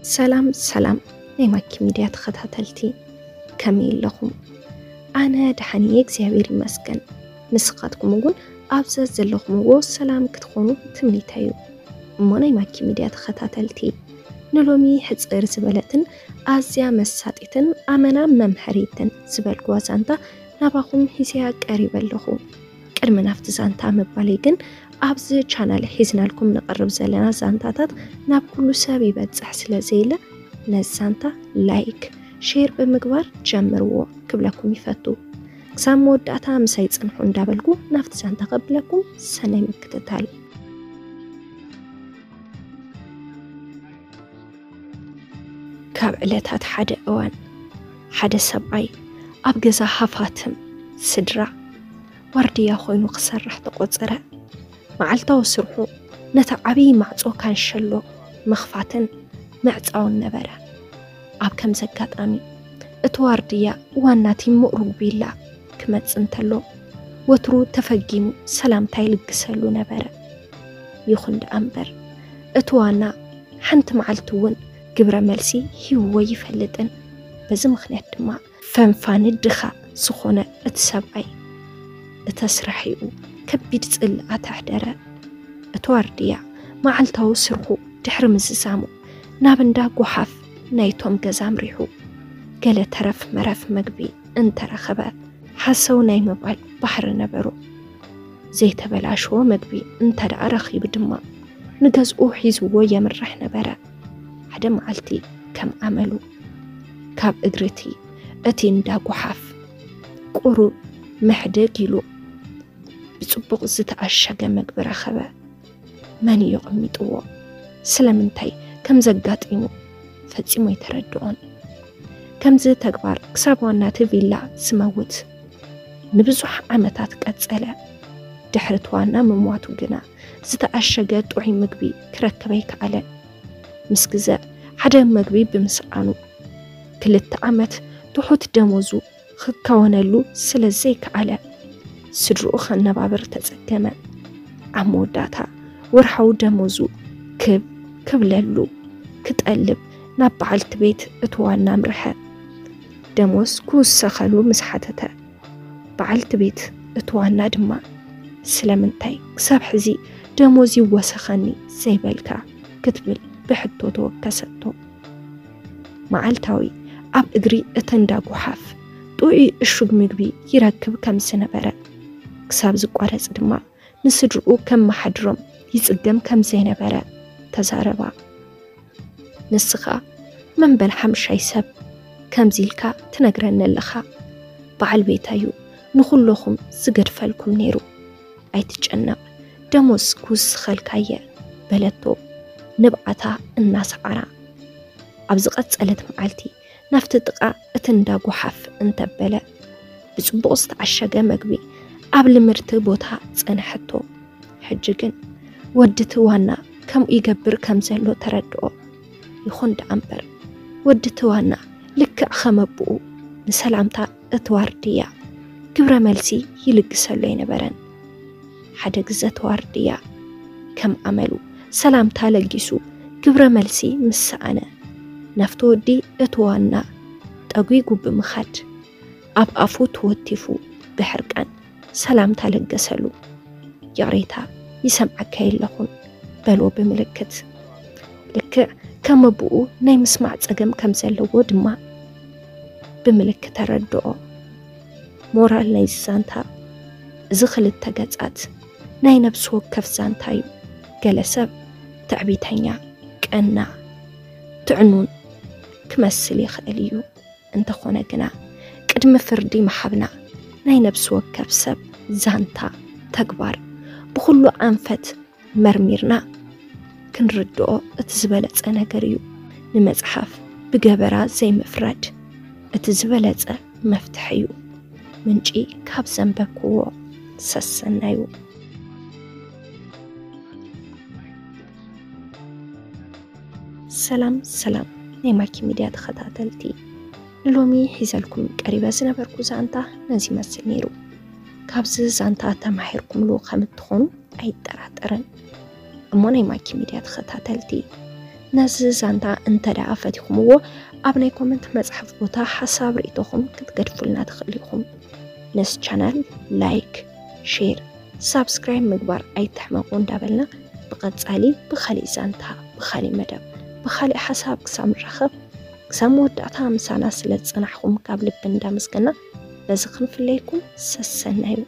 ሰላም ሰላም ናይ ማኪ ሚድያ ተኸታተልቲ፣ ከመይ ኣለኹም? ኣነ ደሓን እየ እግዚኣብሔር ይመስገን። ንስኻትኩም እውን ኣብ ዘዘለኹምዎ ሰላም ክትኾኑ ትምኒተይ እዩ። እሞ ናይ ማኪ ሚድያ ተኸታተልቲ፣ ንሎሚ ሕፅር ዝበለትን ኣዝያ መሳጢትን ኣመና መምሀሪትን ዝበልኩዋ ዛንታ ናባኹም ሒዘያ ቀሪበ ኣለኹ። ቅድሚ ናብቲ ዛንታ ምባለይ ግን ኣብዚ ቻናል ሒዝናልኩም ንቐርብ ዘለና ዛንታታት ናብ ኩሉ ሰብ ይበፅሕ ስለ ዘየለ ነዚ ዛንታ ላይክ፣ ሼር ብምግባር ጀምርዎ ክብለኩም ይፈቱ። ክሳብ መወዳእታ ምሳይ ፅንሑ እንዳበልኩ ናብቲ ዛንታ ከብለኩም ሰናይ ምክትታል። ካብ ዕለታት ሓደ እዋን ሓደ ሰብኣይ ኣብ ገዛ ሃፋትም ስድራ ዋርድያ ኮይኑ ክሰርሕ ተቖጸረ። መዓልታዊ ስርሑ ነቲ ዓብዪ ማዕጾ ካንሸሎ ምኽፋትን ምዕጻውን ነበረ። ኣብ ከምዚ ኣጋጣሚ እቲ ዋርድያ ዋናቲ ምእሩግ ቢላ ክመጽእ እንተሎ ወትሩ ተፈጊሙ ሰላምታ ይልግሰሉ ነበረ። ይኹን ደኣ እምበር እቲ ዋና ሓንቲ መዓልቲ እውን ግብረ መልሲ ሂብዎ ይፈልጥን። በዚ ምኽንያት ድማ ፈንፋኒ ድኻ ዝኾነ እቲ ሰብኣይ እተስራሒኡ ከቢድ ጽልኣት ኣሕደረ። እቲ ዋርድያ መዓልታዊ ስርሑ ድሕሪ ምዝዛሙ ናብ እንዳ ጓሓፍ ናይቶም ገዛ ኣምሪሑ ገለ ተረፍ መረፍ መግቢ እንተረኸበ ሓሰው ናይ ምባል ባህሪ ነበሮ። ዘይተበላሸወ መግቢ እንተ ደኣ ረኺቡ ድማ ንገዝኡ ሒዝዎ የምርሕ ነበረ። ሓደ መዓልቲ ከም ኣመሉ ካብ እግሪ እቲ እቲ እንዳ ጓሓፍ ቁሩብ ምሕድግ ኢሉ ብጽቡቕ ዝተኣሸገ መግቢ ረኸበ። መን እዩ ኣቐሚጥዎ? ስለምንታይ ከም ዘጋጢሙ ፈጺሙ ኣይተረድኦን። ከምዚ ተግባር ክሳብ ዋና እቲ ቪላ ዝመውት ንብዙሕ ዓመታት ቀጸለ። ድሕሪ እቲ ዋና ምሟቱ ግና ዝተኣሸገ ጥዑይ ምግቢ ክረክብ ኣይከኣለን። ምስ ግዘ ሓደ መግቢ ብምስኣኑ ክልተ ዓመት ትሑት ደሞዙ ክካወነሉ ስለ ዘይከኣለ ስድርኡ ከነባብር ተጸገመ። ኣብ መወዳእታ ወርሓዊ ደሞዙ ክብ ክብለሉ ክጠልብ ናብ በዓልቲ ቤት እቲ ዋና ኣምርሐ። ደሞዝ ክውሰኸሉ ምስ ሓተተ በዓልቲ ቤት እቲ ዋና ድማ ስለምንታይ ክሳብ ሕዚ ደሞዝ ይወሰኸኒ ዘይበልካ ክትብል ብሕቶ ተወከሰቶ። መዓልታዊ ኣብ እግሪ እቲ እንዳ ጓሓፍ ጥዑይ እሹግ ምግቢ ይረክብ ከም ዝነበረ ክሳብ ዝቋረጽ ድማ ንስድርኡ ከመሓድሮም ይጽገም ከም ዘይነበረ ተዛረባ። ንስኻ መን በል ሓምሻይ ሰብ ከምዚ ኢልካ ትነግረኒ ኣለኻ? በዓል ቤታ እዩ ንኹለኹም ዝገድፈልኩም ነይሩ። ኣይትጨነቕ፣ ደሞዝ ክውስኸልካ እየ በለቶ ንብዓታ እናሰዓራ። ኣብ ዝቐጸለት መዓልቲ ናብቲ ጥቓ እቲ እንዳ ጓሓፍ እንተበለ ብጽቡቕ ዝተዓሸገ መግቢ ኣብ ልምድቲ ቦታ ጸንሐቶ። ሕጂ ግን ወዲ እቲ ዋና ከምኡ ይገብር ከም ዘሎ ተረድኦ። ይኹን ደኣ እምበር ወዲ እቲ ዋና ልክዕ ከም ኣቦኡ ንሰላምታ እቲ ዋርድያ ግብረ መልሲ ይልግሰሉ ኣይነበረን። ሓደ ግዘ እቲ ዋርድያ ከም ኣመሉ ሰላምታ ለጊሱ ግብረ መልሲ ምስ ሰኣነ ናብቲ ወዲ እቲ ዋና ጠጒጉ ብምኻድ ኣብ ኣፉ ተወቲፉ ብሕርቃን ሰላምታ ለገሰሉ። ይቕሬታ ይሰምዓካ የለኹን በሎ ብምልክት። ልክዕ ከም ኣቦኡ ናይ ምስማዕ ጸገም ከም ዘለዎ ድማ ብምልክት ተረድኦ። ሞራል ናይዚ ዛንታ እዚ ክልተ ገጻት ናይ ነብሲ ወከፍ ዛንታ እዩ። ገለ ሰብ ትዕቢተኛ፣ ቀናእ፣ ትዕኑን ክመስል ይኽእል እዩ። እንተኾነ ግና ቅድሚ ፍርዲ ምሃብና ናይ ነብሲ ወከፍ ሰብ ዛንታ፣ ተግባር ብኹሉ ኣንፈት መርሚርና ክንርድኦ እቲ ዝበለጸ ነገር እዩ። ንመጽሓፍ ብገበራ ዘይምፍራድ እቲ ዝበለጸ መፍትሒ እዩ። ምንጪ ካብ ዘንበብክዎ ሰሰናዩ። ሰላም ሰላም ናይ ማኪ ሚድያ ተኸታተልቲ፣ ንሎሚ ሒዘልኩም ቀሪበ ዝነበርኩ ዛንታ ነዚ ይመስል ነይሩ። ካብዚ ዛንታ ተማሂርኩምሉ ከም እትኾኑ ኣይጠራጠርን። እሞ ናይ ማኪ ሚድያ ተኸታተልቲ፣ ነዚ ዛንታ እንተ ደኣ ፈቲኹምዎ፣ ኣብ ናይ ኮመንት መጽሓፍ ቦታ ሓሳብ ርእይቶኹም ክትገድፉልና ትኽእሉ ኢኹም። ነዚ ቻናል ላይክ፣ ሼር፣ ሳብስክራይብ ምግባር ኣይትሕመቑ እንዳበልና፣ ብቐጻሊ ብኻሊእ ዛንታ፣ ብኻሊእ መደብ፣ ብኻሊእ ሓሳብ ክሳብ ንራኸብ፣ ክሳብ መወዳእታ ምሳና ስለ ዝጸናሕኩም ካብ ልቢ እንዳመስገና፣ በዚ ክንፍለየኩም ሰሰናዩ።